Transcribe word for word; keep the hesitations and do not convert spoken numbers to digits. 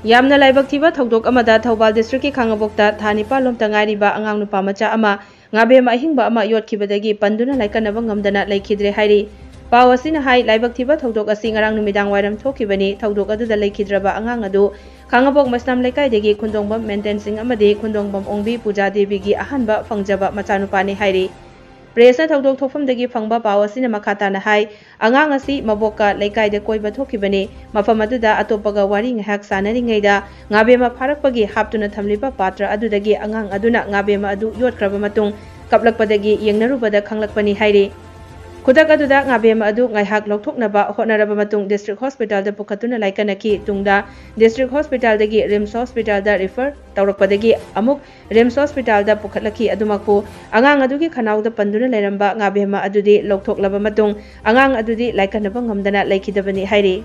ꯌꯥꯝꯅ ꯂꯥꯏꯕꯛ ꯊꯤꯕ ꯊꯧꯗꯣꯛ ꯑꯃꯗ ꯊꯧꯕꯥꯜ districtꯀꯤ ꯈꯥꯉꯕꯣꯛꯇ ꯊꯥ ꯅꯤꯄꯥꯟ ꯂꯣꯝꯇ ꯉꯥꯏꯔꯤꯕ ꯑꯉꯥꯡ ꯅꯨꯄꯥ ꯃꯆꯥ ꯑꯃ ꯉꯥꯕꯦꯝꯃ ꯑꯍꯤꯡꯕ ꯑꯃ ꯌꯣꯠꯈꯤꯕꯗꯒꯤ ꯄꯟꯗꯨꯅ ꯂꯥꯏꯀꯠꯅꯕ ꯉꯝꯗꯅ ꯂꯩꯈꯤꯗ꯭ꯔꯦ ꯍꯥꯏꯔꯤ꯫ ꯄꯥꯎ ꯑꯁꯤꯅ ꯍꯥꯏ, ꯂꯥꯏꯕꯛ ꯊꯤꯕ ꯊꯧꯗꯣꯛ ꯑꯁꯤ ꯉꯔꯥꯡ ꯅꯨꯃꯤꯗꯥꯡ ꯋꯥꯏꯔꯝ ꯊꯣꯛꯈꯤꯕꯅꯤ꯫ ꯊꯧꯗꯣꯛ ꯑꯗꯨꯗ ꯂꯩꯈꯤꯗ꯭ꯔꯕ ꯑꯉꯥꯡ ꯑꯗꯨ ꯈꯥꯉꯕꯣꯛ ꯃꯁꯅꯥꯝ ꯂꯩꯀꯥꯏꯗꯒꯤ ꯈꯨꯟꯗꯣꯡꯕꯝ ꯃꯦꯟꯇꯦꯟ ꯁꯤꯡ ꯑꯃꯗꯤ ꯈꯨꯟꯗꯣꯡꯕꯝ ꯑꯣꯡꯕꯤ ꯄꯨꯖꯥ ꯗꯦꯕꯤꯒꯤ ꯑꯍꯥꯟꯕ ꯐꯪꯖꯕ ꯃꯆꯥꯅꯨꯄꯥꯅꯤ ꯍꯥꯏꯔꯤ꯫ Pressꯅ ꯊꯧꯗꯣꯛ ꯊꯣꯛꯐꯝꯗꯒꯤ ꯐꯪꯕ ꯄꯥꯎ ꯑꯁꯤꯅ ꯃꯈꯥ ꯇꯥꯅ ꯍꯥꯏ, ꯑꯉꯥꯡ ꯑꯁꯤ ꯃꯕꯣꯛꯀ ꯂꯩꯀꯥꯏꯗ ꯀꯣꯏꯕ ꯊꯣꯛꯈꯤꯕꯅꯤ꯫ ꯃꯐꯝ ꯑꯗꯨꯗ ꯑꯇꯣꯞꯄꯒ ꯋꯥꯔꯤ ꯉꯥꯏꯍꯥꯛ ꯁꯥꯟꯅꯔꯤꯉꯩꯗ ꯉꯥꯕꯦꯝꯃ ꯐꯥꯔꯛꯄꯒꯤ ꯍꯥꯞꯇꯨꯅ ꯊꯝꯂꯤꯕ ꯄꯥꯇ꯭ꯔ ꯑꯗꯨꯗꯒꯤ ꯑꯉꯥꯡ ꯑꯗꯨꯅ ꯉꯥꯕꯦꯝꯃ ꯑꯗꯨ ꯌꯣꯠꯈ꯭ꯔꯕ ꯃꯇꯨꯡ ꯀꯞꯂꯛꯄꯗꯒꯤ ꯌꯦꯡꯅꯔꯨꯕꯗ ꯈꯪꯂꯛꯄꯅꯤ ꯍꯥꯏꯔꯤ꯫ ꯈꯨꯗꯛ ꯑꯗꯨꯗ ꯉꯥꯕꯦꯝꯃ ꯑꯗꯨ ꯉꯥꯏꯍꯥꯛ ꯂꯧꯊꯣꯛꯅꯕ ꯍꯣꯠꯅꯔꯕ ꯃꯇꯨꯡ district hospitalꯗ ꯄꯨꯈꯠꯇꯨꯅ ꯂꯥꯏꯀꯠꯅꯈꯤ꯫ ꯇꯨꯡꯗ district hospitalꯗꯒꯤ RIMS hospitalꯗ refer ꯇꯧꯔꯛꯄꯗꯒꯤ ꯑꯃꯨꯛ RIMS hospitalꯗ ꯄꯨꯈꯠꯂꯛꯈꯤ꯫ ꯑꯗꯨꯃꯛꯄꯨ ꯑꯉꯥꯡ ꯑꯗꯨꯒꯤ ꯈꯅꯥꯎꯗ ꯄꯟꯗꯨꯅ ꯂꯩꯔꯝꯕ ꯉꯥꯕꯦꯝꯃ ꯑꯗꯨꯗꯤ ꯂꯧꯊꯣꯛꯂꯕ ꯃꯇꯨꯡ ꯑꯉꯥꯡ ꯑꯗꯨꯗꯤ ꯂꯥꯏꯀꯠꯅꯕ ꯉꯝꯗꯅ ꯂꯩꯈꯤꯗꯕꯅꯤ ꯍꯥꯏꯔꯤ꯫